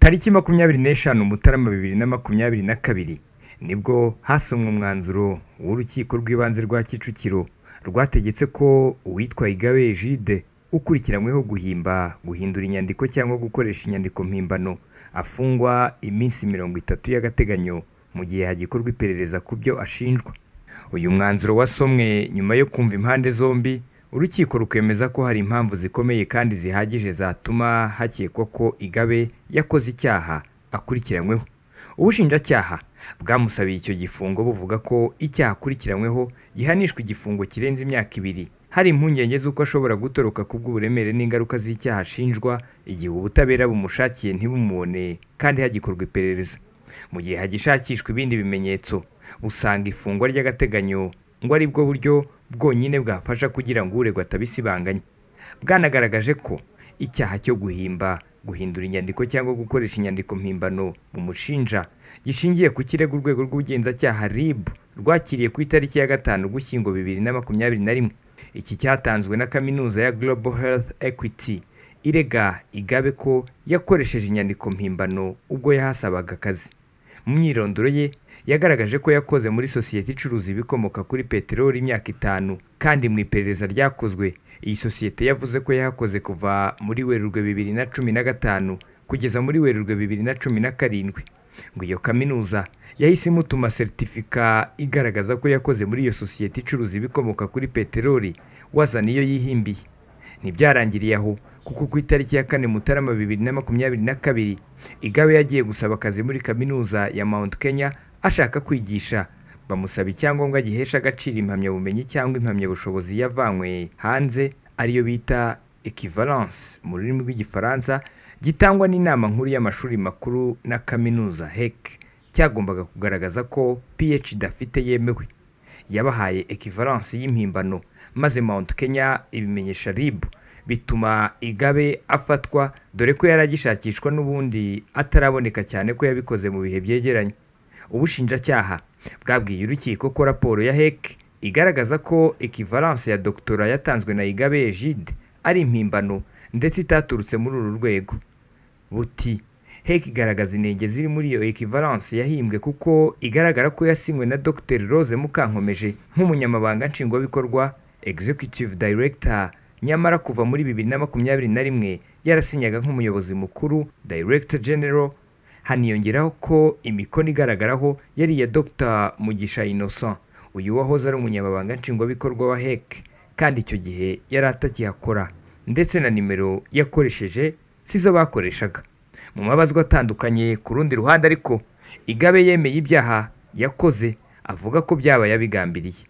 Tariki 25 Mutarama 2022 nibwo hasomwe umwanzuro w'urukiko rw'ibanze rwa Kicukiro rwategetse ko uwitwa Igabe Egide ukurikiranyweho guhimba, guhindura inyandiko cyangwa gukoresha inyandiko mpimbano afungwa iminsi 30 y'agateganyo mu gihe hagikorwa iperereza ku byo ashinjwa. Uyu mwanzuro wasomwe nyuma yo kumva impande zombi, urukiko rukemeza ko hari impamvu zikomeye kandi zihagije zatuma hakekwa ko Igabe yakoze icyaha akurikiranyweho. Ubushinjacyaha bwamusabiye icyo gifungo buvuga ko icyaha akurikiranyweho gihanishwa igifungo kirenze imyaka 2, hari impungenge z'uko ashobora gutoroka kubw'uburemere n'ingaruka z'icyaha ashinjwa igihe ubutabera bumushakiye ntibumubone kandi hagikorwa iperereza. Mu gihe hagishakishwa ibindi bimenyetso, usanga ifungwa ry'agateganyo ngo ari bwo buryo bwonyine bwafasha kugira ngo uregwa atabisibanganya. Bwanagaragaje ko icyaha cyo guhimba, guhindura inyandiko cyangwa gukoresha inyandiko mpimbano bumushinja gishingiye ku kirego urwego rw'ubugenzacyaha RIB rwakiriye ku itariki ya 5 Ugushyingo 2021. Iki cyatanzwe na kaminuza ya Global Health Equity irega Igabe ko yakoresheje inyandiko mpimbano ubwo yahasabaga akazi. Mu myirondoro ye yagaragaje ko yakoze muri sosiyete icuruza ibikomoka kuri peteroli imyaka 5, kandi mu iperereza ryakozwe iyi sosiyete yavuze ko yahakoze kuva muri Werurwe 2015 kugeza muri Werurwe 2017. Ngo iyo kaminuza yahise imutuma seritifika igaragaza ko yakoze muri iyo sosiyete icuruza ibikomoka kuri peteroli, wazana iyo yihimbiye. Ntibyarangiriye aho, kuko ku itariki ya 4 Mutarama 2022 Igabe yagiye gusaba akazi muri kaminuza ya Mount Kenya ashaka kwigisha, bamusaba icyangombwa gihesha agaciro impamyabumenyi cyangwa impamyabushobozi yavanywe hanze, ariyo bita equivalence mu rurimi rw'Igifaransa, gitangwa n'inama nkuru y'amashuri makuru na kaminuza HEC, cyagombaga kugaragaza ko PhD afite yemewe. Yabahaye equivalence y'impimbano, maze Mount Kenya ibimenyesha RIB, bituma Igabe afatwa, dore ko yari agishakishwa n'ubundi ataraboneka cyane ko yabikoze mu bihe byegeranye. Ubushinjacyaha bwabwiye urukiko ko raporo ya HEC igaragaza ko equivalence ya doctora yatanzwe na Igabe Egide ari impimbano ndetse itaturutse muri uru rwego. Buti HEC igaragaza inenge ziri muri iyo equivalence yahimbwe kuko igaragara ko yasinywe na Dr Rose Mukankomeje nk'umunyamabanga nshingwabikorwa Executive Director, nyamara kuva muri 2021 yarasinyaga nk'umuyobozi mukuru Director General. Haniyongeraho ko imikono igaragaraho yari iya Dr Mugisha Innocent, uyu wahoze ari umunyamabanga nshingwabikorwa wa HEC kandi icyo gihe yari atakihakora, ndetse na nimero yakoresheje sizo bakoreshaga. Mu mabazwa atandukanye ku rundi ruhande ariko, Igabe yemeye ibyaha yakoze avuga ko byabaye abigambiriye.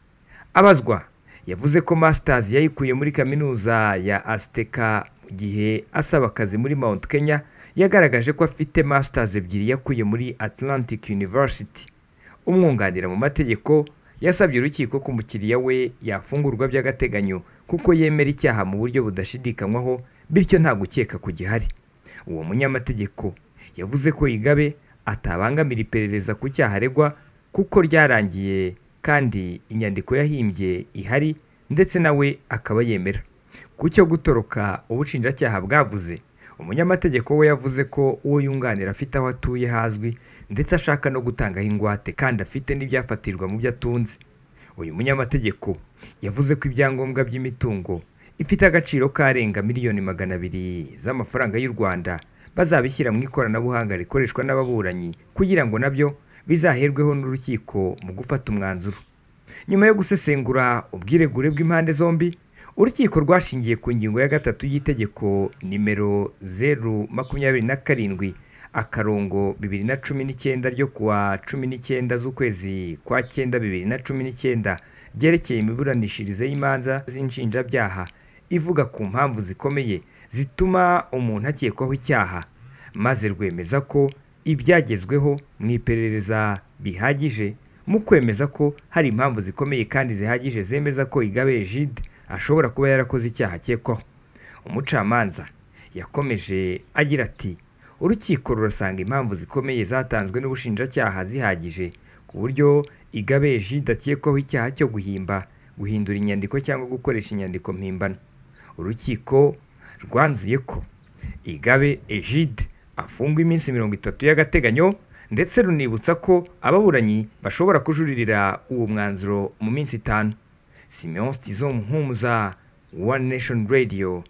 Abazwa yavuze ko masters yayikuye muri kaminuza ya Azteca mu gihe asaba akazi muri Mount Kenya yagaragaje ko afite masters 2 yakuye muri Atlantic University. Umwunganira mu mategeko yasabye urukiko ko umukiriya we yafungurwa by'agateganyo kuko yemera icyaha mu buryo budashidikanywaho, bityo nta gukeka kugihari. Uwo munyamategeko yavuze ko Igabe atabangamira iperereza ku cyaha aregwa kuko ryarangiye kandi inyandiko yahimbye ihari, ndetse nawe akaba yemera. Ku cyo gutoroka ubushinjacyaha bwavuze, umunyamategeko we yavuze ko uwo yunganira afite aho atuye hazwi, ndetse ashaka no gutangaho ingwate kandi afite n'ibyafatirwa mu byo atunze. Uyu munyamategeko yavuze ko ibyangombwa by'imitungo ifite agaciro karenga miliyoni 200 z'amafaranga y'u Rwanda bazabishyira mu ikoranabuhanga rikoreshwa n'ababuranyi kugira ngo nabyo bizaherweho n'urukiko mu gufata umwanzuro. Nyuma yo gusesengura ubwiregure bw'impande zombi, urukiko rwashingiye ku ngingo ya 3 y'itegeko nimero 027 akarongo 2019 ryo kuwa 19 z'ukwezi kwa 9 2019 ryerekeye imiburanishirize y'imanza z'inshinjabyaha, ivuga ku mpamvu zikomeye zituma umuntu akekwaho icyaha, maze rwemeza ko ibyagezweho mu iperereza bihagije mu kwemeza ko hari impamvu zikomeye kandi zihagije zemeza ko Igabe Egide ashobora kuba yarakoze icyaha akekwaho. Umucamanza yakomeje agira ati urukiko rurasanga impamvu zikomeye zatanzwe n'ubushinjacyaha zihagije ku buryo Igabe Egide akekwaho icyaha cyo guhimba, guhindura inyandiko cyangwa gukoresha inyandiko mpimbano. Urukiko rwanzuye ko Igabe Egide afungwa iminsi 30 y'agateganyo, ndetse runibutsa ko ababuranyi bashobora kujuririra uwo mwanzuro mu minsi 5. Simeon Stizo Muhumuza, One Nation Radio,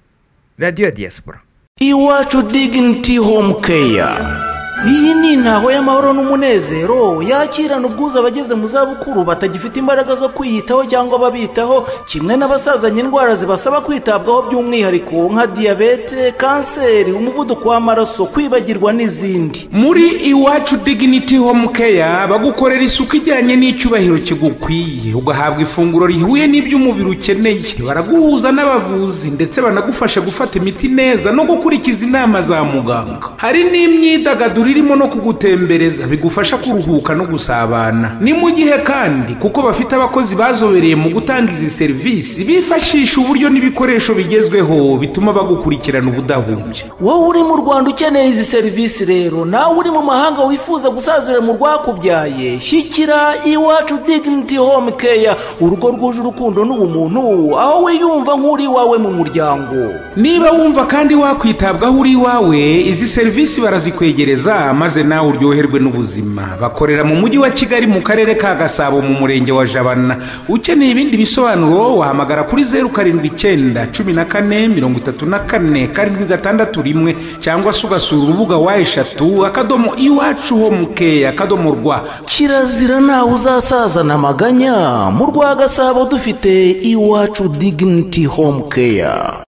Radio ya Diaspora. Iwacu Dignity Home Care. Iyi ni intaho y'amahoro n'umunezero yakirana ubwuzu abageze mu zabukuru batagifite imbaraga zo kwiyitaho cyangwa babitaho, kimwe n'abasazanye indwara zibasaba kwitabwaho by'umwihariko nka diyabete, kanseri, umuvuduko w'amaraso, kwibagirwa n'izindi. Muri Iwacu Dignity Home Care bagukorera isuku ijyanye n'icyubahiro kigukwiye, ugahabwa ifunguro rihuye n'iby'umubiri ukeneye, baraguhuza n'abavuzi ndetse banagufasha gufata imiti neza no gukurikiza inama za muganga. Hari n'imyidagaduro irimo no kugutembereza bigufasha kuruhuka no gusabana. Ni mu gihe kandi kuko bafite abakozi bazobereye mu gutanga izi serivisi, bifashisha uburyo n'ibikoresho bigezweho bituma bagukurikirana ubudahumbya. Wowe uri mu Rwanda ukeneye izi serivisi rero, nawe uri mu mahanga wifuza gusazira mu rwakubyaye, shyikira Iwacu Dignity Home Care, urugo rwuje urukundo n'ubumuntu, aho wiyumva nk'uri iwawe mu muryango. Niba wumva kandi wakwitabwaho uri iwawe, izi serivisi barazikwegereza maze nawe uryoherwe n'ubuzima. Bakorera mu mujyi wa Kigali mu karere ka Gasabo mu murenge wa Jabana. Ukeneye ibindi bisobanuro wahamagara kuri 079 14 34 761 cyangwa se ugasura urubuga wa 3.iwacuhomecare.rwa. Kirazira nawe uzasazana amaganya mu rwa Gasabo dufite Iwacu Dignity Home Care.